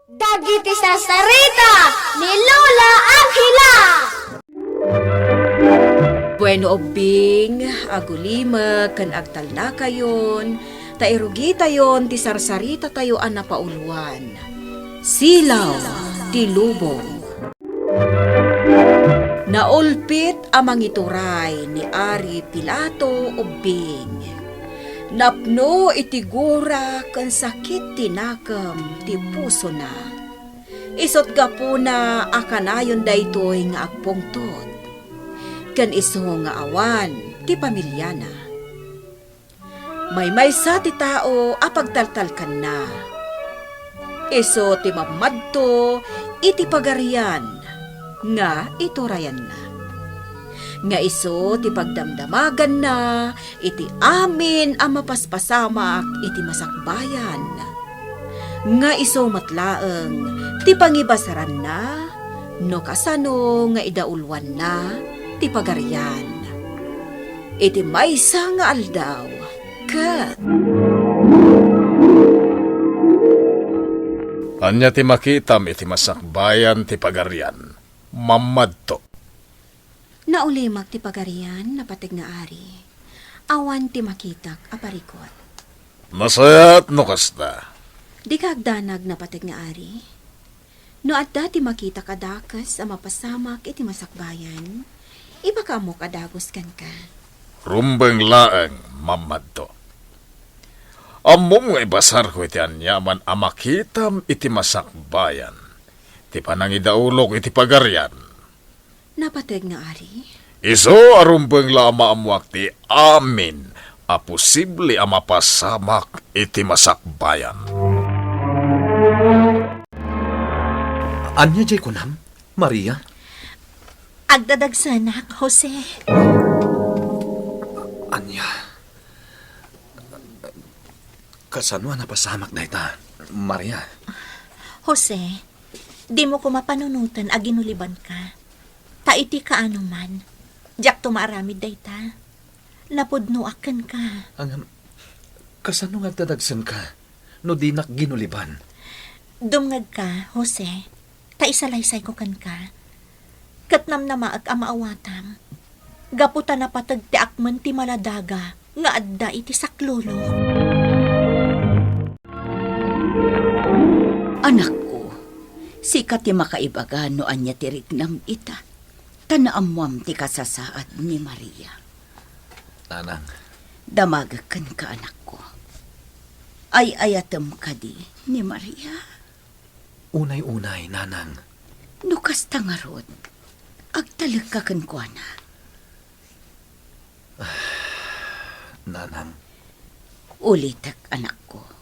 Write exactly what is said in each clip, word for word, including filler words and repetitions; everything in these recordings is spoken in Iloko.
Dagiti sarsarita ni Lola Angela. Bueno, ubbing, agulimek ken agtalnakayon, ta irugitayon ti sarsaritatayo a napauluan, Silaw ti Lubong. Naulpit a mangituray ni Ari Pilato ubbing. Napno iti gura ken sakit ti nakem ti pusona. Isut' gapuna a kanayon daytoy nga agpungtot, ken isu nga awan ti pamiliana. Maymaysa ti tao a pagtaltalkanna. Isu ti mammadto iti pagarian nga iturayanna. Nga isu ti pagdamdamaganna iti amin a mapaspasamak iti masakbayan. Nga isu met laeng ti pangibasaranna no kasano nga idauloanna ti pagarian. Iti maysa nga aldaw, ket Ania ti makitam iti masakbayan ti pagarian? Mammadto. Naulimak ti pagarian, napateg nga ari. Awan ti makitak a parikut. Nasayaat no kasta. Dika agdanag, napateg nga ari. No adda ti makitak a dakes a mapasamak iti masakbayan, ipakaammok a dagus kenka. Rumbeng laeng, mammadto. Ammom nga ibasarko iti aniaman a makitam iti masakbayan ti panangidaulok iti pagarian. Napateg nga ari? Isu a rumbeng la a maammoak ti amin a posible a mapasamak iti masakbayan. Ania jay kunam, Maria? Agdadagsenak, Jose. Ania? Kasano a napasamak dayta, Maria? Jose, dimo koma panunoten a ginulibanka. Ta iti kaano man, diakto maaramid dayta. Napudnoak kenka. Ngem, kasano nga agdadagsenka no dinak ginuliban? Dumngegka, Jose, ta isalaysayko kenka. Ket namnamaek a maawatam. Gapu ta napateg ti akmen ti maladaga nga adda iti saklolo. Anakko, sika ti makaibaga no ania ti riknam ita, ta naammoam ti kasasaad ni Maria. Nanang. Damagek kenka, anakko. Ay-ayatem kadi ni Maria? Unay-unay, Nanang. No kasta ngarud, agtalekka kenkuana. Nanang. Ulitek, anakko.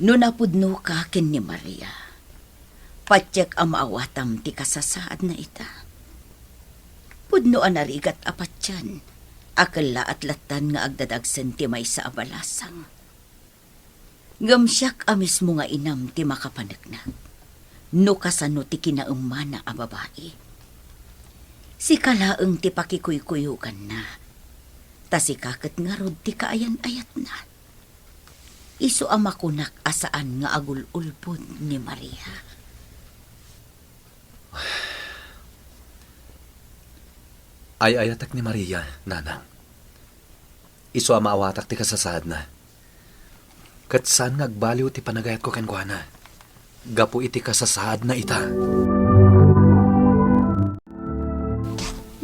No napudnoka ken ni Maria, patiek a maawatam ti kasasaadna ita. Pudno a narigat a patien a kellaat lattan nga agdadagsen ti maysa a balasang. Ngem siak a mismo nga inam ti makapaneknak no kasano ti kinaemmana a babai. Sika laeng ti pakikuykuyoganna, ta sika ket ngarud ti kaayan-ayatna. Isu a makunak a saan nga agul-ulbod ni Maria. Ay-ayatek ni Maria, Nanang. Isu a maawatak ti kasasaadna. Ket saan nga agbaliw ti panagayatko kenkuana, gapu iti kasasaadna ita.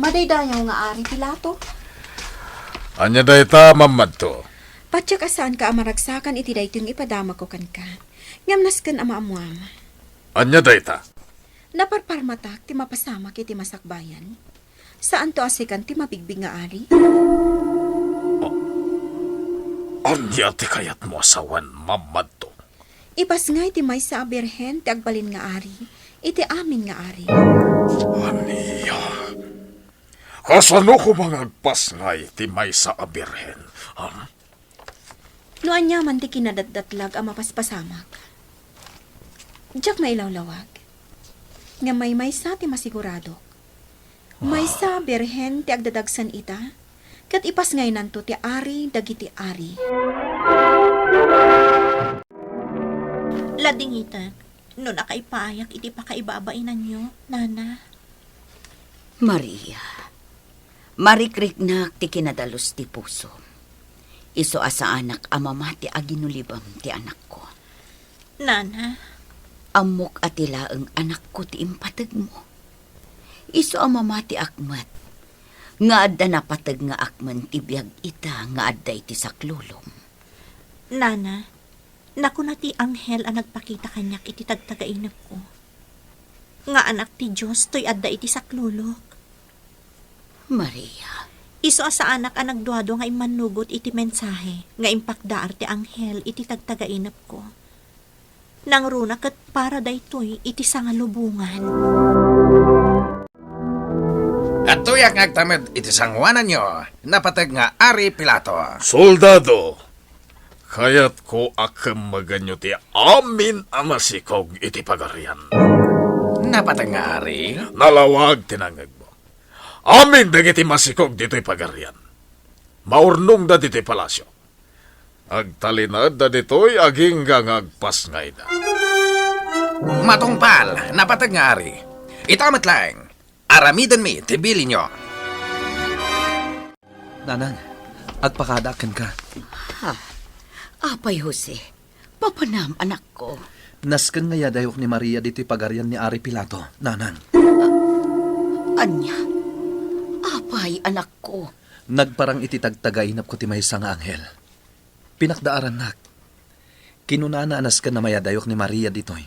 Madaydayaw nga Ari Pilato. Ania dayta, Mammadto? Patiek a saanka a maragsakan iti daytoy nga ipadamagko kenka. Ngem nasken a maammuam. Ania dayta? Naparparmatak ti mapasamak iti masakbayan. Saanto a sikan ti mabigbig nga ari? A-, ania ti kayatmo a sawen, Mammadto? Ipasngay ti maysa a birhen ti agbalin nga ari iti amin nga ari. Ania? Kasano koma nga agpasngay ti maysa a birhen? Ha? No aniaman ti kinadatdatlag a mapaspasamak, diak mailawlawag. Ngem maymaysa ti masiguradok. Maysa a birhen ti agdadagsen ita, ket ipasngaynanto ti ari dagiti ari. Adingitek, no nakaipaayak iti pakaibabainanyo, Nana. Maria, marikriknak ti kinadalus ti pusom. Isu a saanak a mamati a ginulibem ti anakko. Nana. Ammok a ti laeng anakko ti impategmo. Isu a mamatiak met, nga adda napateg nga akmen ti biag ita nga adda iti saklulom. Nana, nakuna ti anghel a nagpakita kaniak iti tagtagainepko, nga Anak ti Dios toy adda iti saklulok. Maria. Isu a saanak a nagduadua nga immannugot iti mensahe nga impakdaar ti anghel iti tagtagainepko. Nangruna ket para daytoy iti sangalubongan. Adtoyak nga agtamed iti sangoananyo, napateg nga Ari Pilato. Soldado, kayatko a kemmeganyo ti amin a masikog iti pagarian. Napateg nga ari? Nalawag ti nangngegmo. Amin dagiti masikog ditoy pagarian, maurnongda ditoy palasio. Agtalinaedda ditoy agingga nga agpasngayda. Matungpal, napateg nga ari. Ita met laeng, aramidenmi ti bilinyo. Nanang, agpakadaak kenka. Ha? Apay, Jose, papanam, anakko? Nasken nga iyadayok ni Maria ditoy pagarian ni Ari Pilato, Nanang. Ania? Apay, anakko? Nagparang iti tagtagainepko ti maysa nga anghel. Pinakdaarannak. Kinunana a nasken a mayadayok ni Maria ditoy,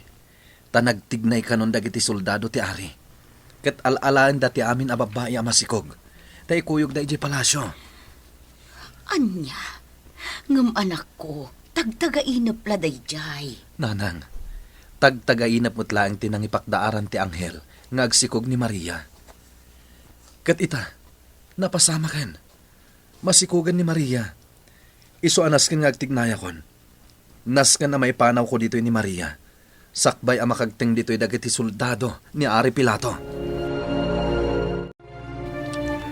ta nagtignay kanon dagiti soldado ti ari, ket al-alaenda ti amin a babbai a masikog, ta ikuyogda idiay palasio. Ania? Ngem anakko, tagtagainep la daydiay. Nanang, tagtagainep met laeng ti nangipakdaaran ti anghel nga agsikog ni Maria. Ket ita, napasamaken. Masikogen ni Maria. Isu a nasken nga agtignayakon. Nasken a maipanawko ditoy ni Maria, sakbay a makagteng ditoy dagiti soldado ni Ari Pilato.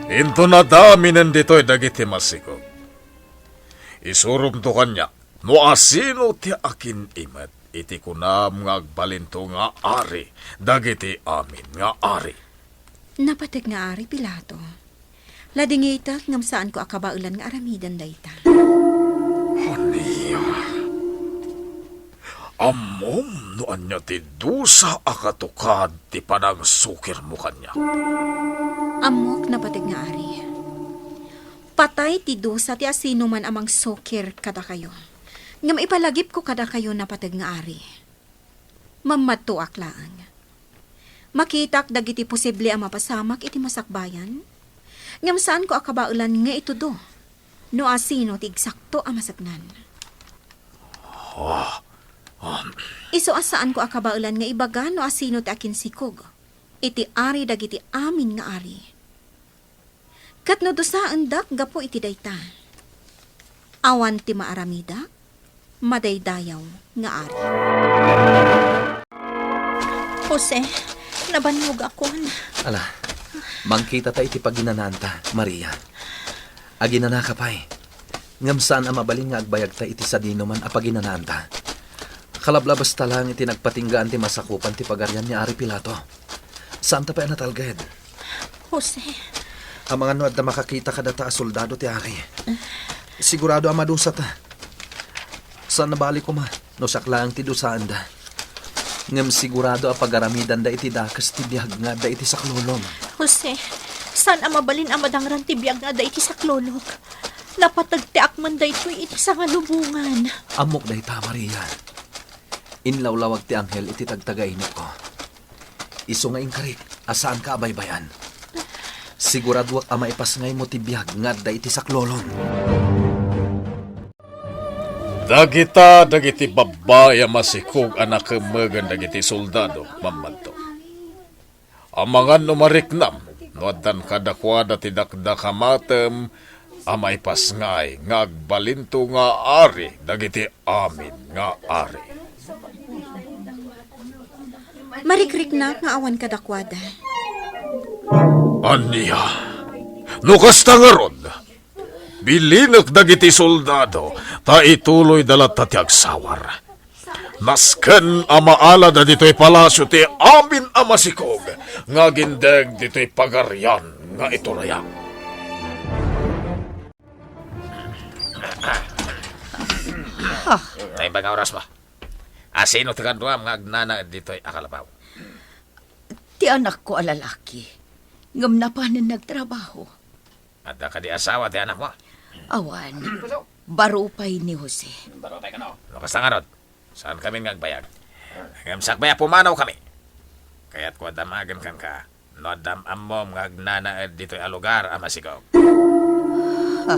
Inton adaminen ditoy dagiti masikog, isuromto kaniak no asino ti akin-imet iti kunam nga agbalinto nga ari dagiti amin nga ari. Napateg nga ari, Pilato. Ladingitek ngem saanko a kabaelan nga aramiden dayta. Ania? Ammom no ania ti dusa a katukad ti panangsukirmo kaniak? Ammok, napateg nga ari. Patay ti dusa ti asinoman a mangsukir kadakayo. Ngem ipalagipko kadakayo, napateg nga ari. Mammadtuak laeng. Makitak dagiti posible a mapasamak iti masakbayan, ngem saanko a kabaelan nga itudo no asino ti eksakto a maseknan. Ah, um. Isu a saanko a kabaelan nga ibaga no asino ti akinsikog iti ari dagiti amin nga ari. Ket no dusaendak gapu iti dayta, awan ti maaramidak, madaydayaw nga ari. Jose, nabannogakon. Ala, mangkitata iti paginanaanta, Maria. Aginanaka pay. Ngem saan a mabalin nga agbayagta iti sadinoman a paginanaanta. Kalablabasta laeng iti nagpatinggaan ti masakupan ti pagarian ni Ari Pilato. Saanta pay a natalged. Jose. Amangan no adda makakita kadata a soldado ti ari. Sigurado a madusata. Saan a bali koma no siak laeng ti dusaenda. Ngem sigurado a pagaramidanda iti dakes ti biag nga adda iti saklulom. Jose, saan a mabalin a madangran ti biag nga adda iti saklulok. Napateg ti akmen daytoy iti sangalubongan. Ammok dayta, Maria. Inlawlawag ti anghel iti tagtagainepko. Isu nga inkarik a saanka a baybay-an. Siguraduak a maipasngaymo ti biag nga adda iti saklulom. Dagita dagiti babbai a masikog a nakemmegen dagiti soldado, mammadto. Amangan no mariknam no addan kadakuada ti dakdak a matem a maipasngay nga agbalinto nga ari dagiti amin nga ari. Marikriknak nga awan kadakuada. Ania? No kasta ngarud, bilinek dagiti soldado ta ituloyda latta ti agsawar. Nasken a maalada ditoy palasio ti amin a masikog nga agindeg ditoy pagarian nga iturayak. Naimbag nga oras mo. Asino ti kaduam nga agnanaed ditoy a kalabaw? Ti anakko a lalaki, ngem napanen nagtrabaho. Adda kadi asawa ti anakmo? Awan. Baro pay ni Jose. Baro pay kano? No kasta ngarud, saan kami nga agbayag. Ngem sakbay a pumanawkami, kayatko a damagen kenka no adda am-ammom nga agnanaed ditoy a lugar a masikog. Ha?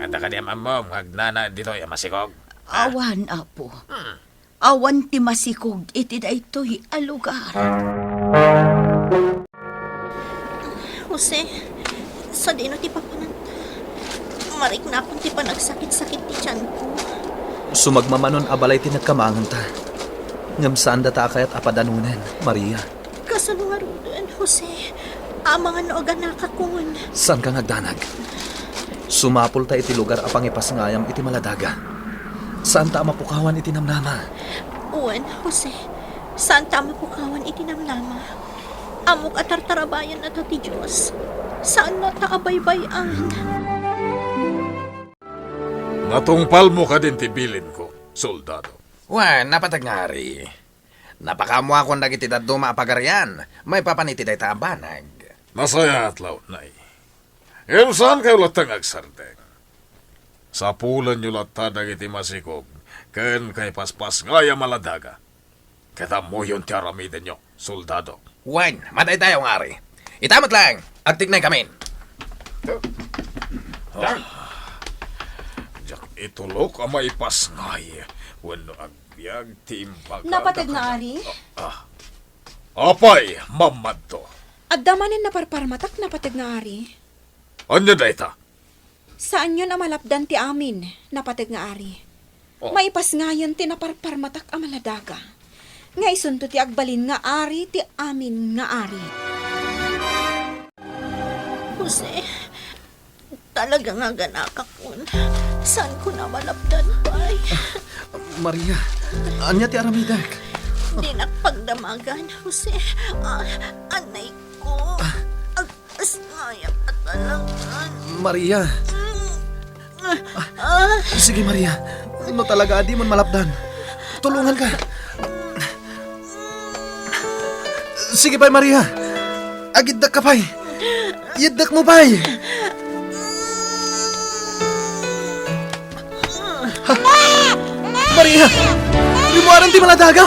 Adda kadi am-ammom nga agnanaed ditoy a masikog? Ha? Awan, Apo. Hmm. Awan ti masikog iti daytoy a lugar. Jose, sadino ti papananta? Mariknapon ti panagsakit-sakit ti tianko. Sumagmamanon a balay ti nagkamanganta. Ngem saandata a kayat a padanonen, Maria. Kasano ngaruden, Jose? Amangan no aganakakon. Saanka nga agdanag. Sumapulta iti lugar a pangipasngayam iti maladaga. Saanta a mapukawan iti namnama. Wen, Jose, saanta a mapukawan iti namnama. Ammok a tartarabayannata ti Dios. Saannata a baybay-an. Natungpalmo kadin ti bilinko, soldado? Wen, napateg nga ari. Napakaammoakon dagiti dadduma a pagarian maipapan iti dayta a banag. Nasayaat laeng, nay. Ngem saankayo latta nga agsardeng. Sapulenyo latta dagiti masikog ken kaipaspasngay a maladaga. Ket ammoyon ti aramidenyo, soldado. Wen, madaydayaw nga ari. Ita met laeng, agtiknaykamin. Diak itulok a maipasngay wenno agbiag ti imbag. Napateg nga ari? Ah, ah. Apay, mammadto. Adda manen naparparmatak, napateg nga ari. Ania dayta? Saanyon a malapdan ti amin, napateg nga ari. Oh. Maipasngayon ti naparparmatak a maladaga. Nga isunto ti agbalin nga ari ti amin nga ari. Jose, talaga nga aganakakon. Saanko a malapdan pay? Maria, ania ti aramidek? Dinak pagdamagan, Jose. Ah, anay ko. Ah. Ag-, Asngayam a talagan. Maria. Ah, sige, Maria. No talaga a dimon malapdan, tulonganka. Sige pay, Maria. Agiddakka pay. Yeddekmo pay. Ha? Maria! Rimmuaren ti maladaga!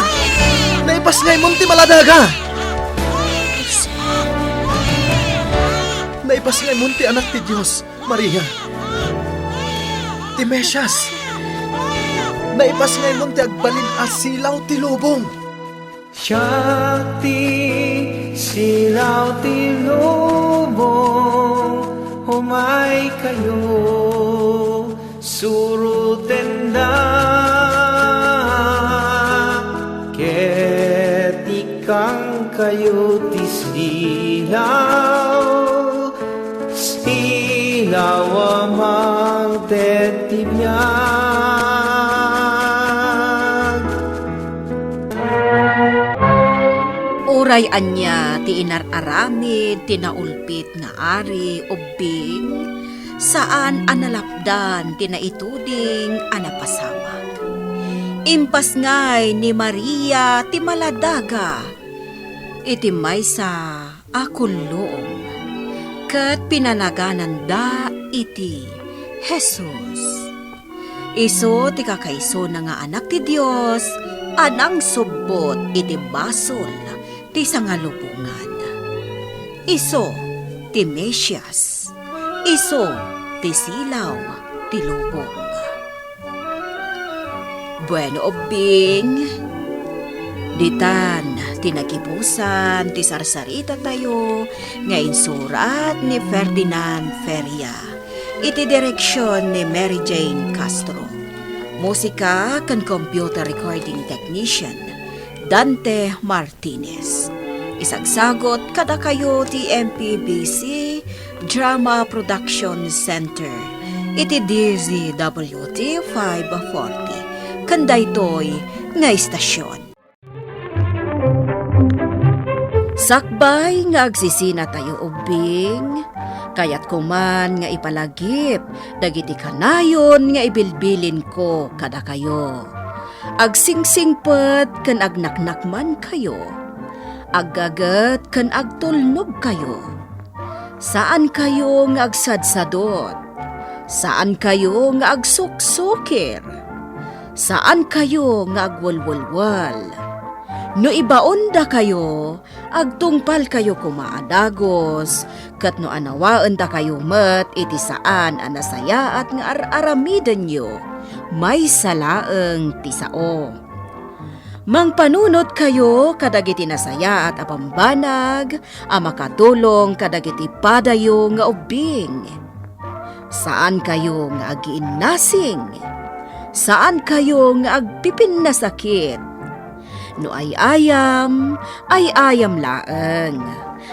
Naipasngaymon ti maladaga! Naipasngaymon ti Anak ti Dios, Maria. Ti Mesias. Naipasngaymon ti agbalin a silaw ti lubong. Siak ti silaw ti lubong, umaykayo, surotenda, ket ikkangkayo ti silaw. Silaw a mangted ti biag. Uray ania ti inar-aramid ti naulpit nga ari ubbing, saan a nalapdan ti naituding a napasamak. Impasngay ni Maria ti maladaga iti maysa a kulluong, ket pinanagananda iti Jesus. Isu ti kakaisuna nga Anak ti Dios a nangsubbot iti basol ti sangalubongan. Isu ti Mesias. Isu ti silaw ti lubong. Bueno, ubbing, ditan ti nagibusan ti sarsaritatayo nga insurat ni Ferdinand Feria iti direksion ni Mary Jane Castro. Musika ken computer recording technician, Dante Martinez. Isagsagot kadakayo ti M P B C Drama Production Center iti D Z W T five forty, ken daytoy nga istasion. Sakbay nga agsisinatayo ubbing, kayatko man nga ipalagip dagiti kanayon nga ibilbilinko kadakayo. Agsingsingpet ken agnaknakmankayo. Aggaget ken agtulnogkayo. Saankayo nga agsadsadot. Saankayo nga agsuksukir. Saankayo nga agwelwelwel. No ibaondakayo, agtungpalkayo koma a dagus, ket no anawaendakayo met iti saan a nasayaat nga ar-aramidenyo, maysa laeng ti sao. Mangpanunotkayo kadagiti nasayaat a bambanag a makatulong kadagiti padayo nga ubbing. Saankayo nga agiinnasing. Saankayo nga agpipinnasakit. No ay-ayam, ay-ayam laeng.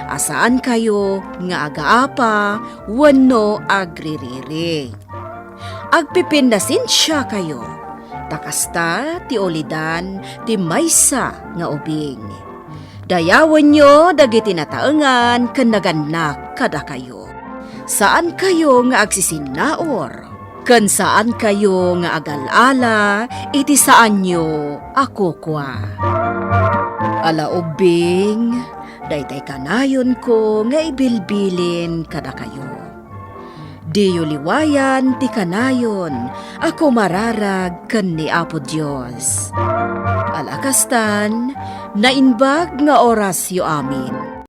A saankayo nga agaapa wenno agririri. Agpipinnasensiakayo, ta kasta ti ulidan ti maysa nga ubing. Dayawenyo dagiti nataengan ken nagannak kadakayo. Saankayo nga agsisinnaur, ken saankayo nga agal-ala iti saanyo a kukua. Ala ubbing, daytay kanayonko nga ibilbilin kadakayo. Diyo liwayan ti kanayon a kumararag ken ni Apo Dios. Ala kastan, naimbag nga orasyo amin.